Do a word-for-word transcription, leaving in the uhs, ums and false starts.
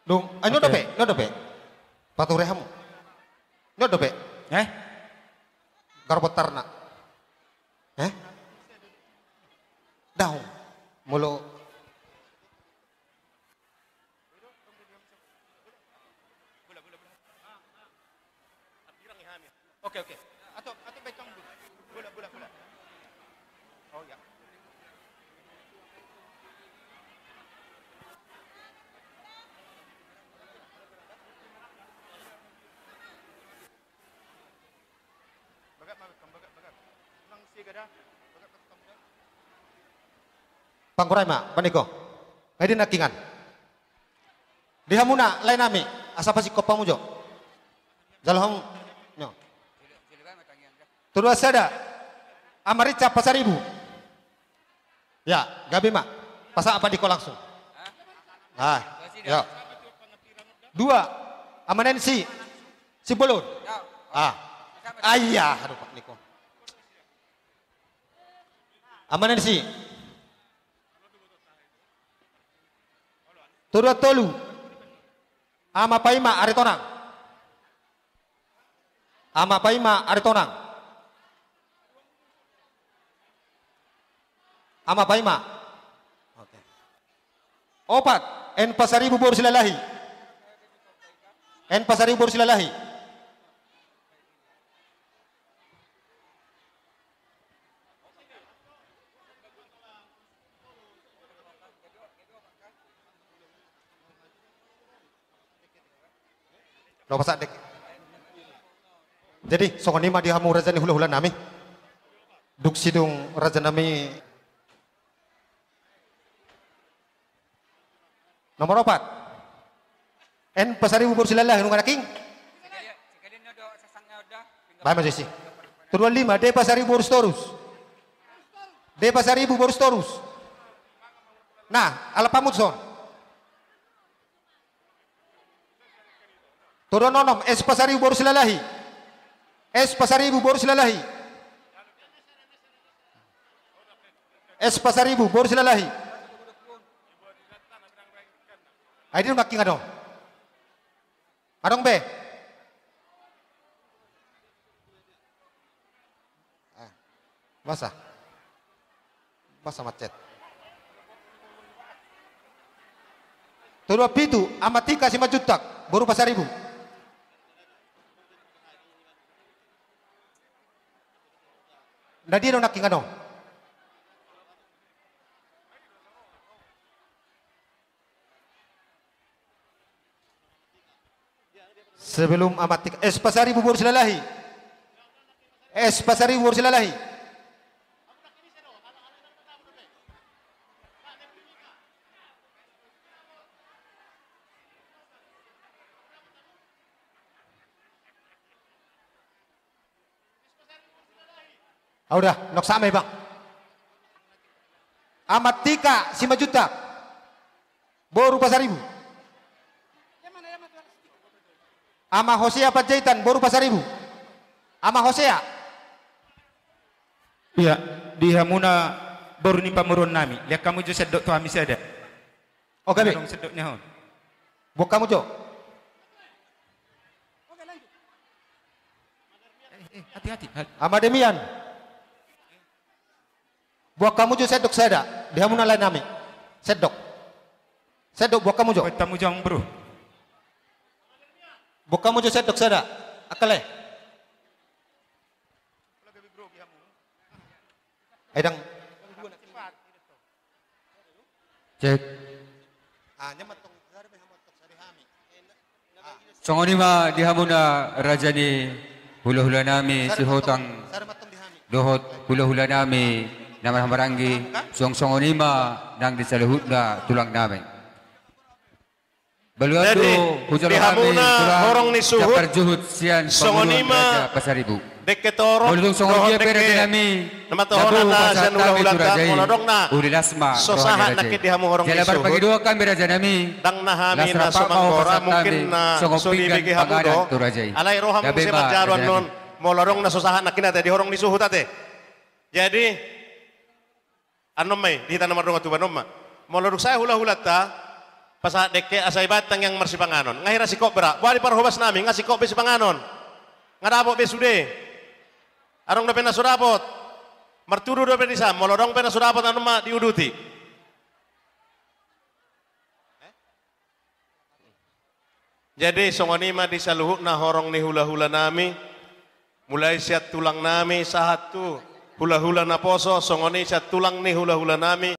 Dung, ai, nunga dope, nunga dope. Pature hamu. Nunga dope. Eh? Garbontarna. Eh? Daong. Molo. Oke, oke. Atau, atau baik kamu dulu. Bola, bola, bola. Oh, ya. Bagak, bagak, bagak, bagak. Nang siga dah. Bagak, bagak, bagak. Panggorai ma, paniko. Ngai di nangkingan. Di hamuna lae nami, asa pasingkop hamu jo. Jalo hamu. Nyo. Toru sada. Ama Rica Pasaribu. Ya, gabe ma. Pasahat paniko langsung. Ah, ya. Dua. Ama Nensi. Simbolon. Ah. Ah, iya, aduh, paniko. Ama Nensi. Toru tolu. Ama Paima Aritonang. Ama Paima Aritonang. Ama Paima. Oke. Opat, N Pasaribu boru Silalahi. N Pasaribu boru Silalahi. Lopas adek. Jadi, songon i ma di hamu raja ni hulahula nami. Dung sidung raja nami. Nomor opat. N Pasaribu boru Silalahi, nunga nangkin? Baen ma jo disi. Toru lima, D Pasaribu boru Sitorus. D Pasaribu boru Sitorus. Nah, alap hamu tuson. Toru onom, S Pasaribu boru Silalahi. S Pasaribu boru Silalahi. S Pasaribu boru Silalahi. Ai di nangkin adong. Adong be. Ah, basa. Basa macet. Toru pitu, Ama Tika Simanjuntak, boru Pasaribu. Na dia do nangkin adong? Sebelum Ama Tika, S Pasaribu boru Silalahi. S Pasaribu boru Silalahi. Ah, udah, noksa ma i, Bang. Ama Tika Simanjuntak, boru Pasaribu. Ama Hosea Panjaitan, boru Pasaribu. Ama Hosea. Iya, di hamuna boru ni pamoruon nami. Lihat hamu jo sendok tu hami sada. Oke, be. Adong sendok ni ho. Buat hamu jo. Eh, eh, hati-hati. Ama Demian. Buat hamu jo sendok sada. Di hamuna lae nami. Sendok. Sendok buat hamu jo. Buat hamu jo, bro. Buat hamu jo sendok sada. Angka lae. Ai dang. Cek. Songon i ma di hamuna raja ni hulahula nami Sihotang dohot hulahula nami na marhahamaranggi, suang songon i ma nang di saluhutna tulang nami. Baluan do hujalo hami di hamuna horong ni suhut, songon i ma dengke torop dohot dengke na matohorna sian hulahulanta, molo adong na so sahat nangkin di hamu horong ni suhut, ndang na hami na so manggora, mungkin na so dibege hamu do. Alai ro hamu muse manjalo annon, molo adong na so sahat nangkin ate di horong ni suhut ate. Jadi, annon ma i, di hita na mardongan tubu annon ma. Molo dung sae hulahulanta, Pasahat dengke asa iba tangiang marsipanganon. Nga hira singkop be ra. Boha di parhobas nami, nga singkop be sipanganon. Nga dapot be sude. Adong dope na so dapot. Martudu dope di sa, molo adong pe na so dapot, anu ma diuduti. Jadi songon i ma di saluhutna horong ni hulahula nami, mulai sian tulang nami sahat tu hulahula naposo, songon i sian tulang ni hulahula nami,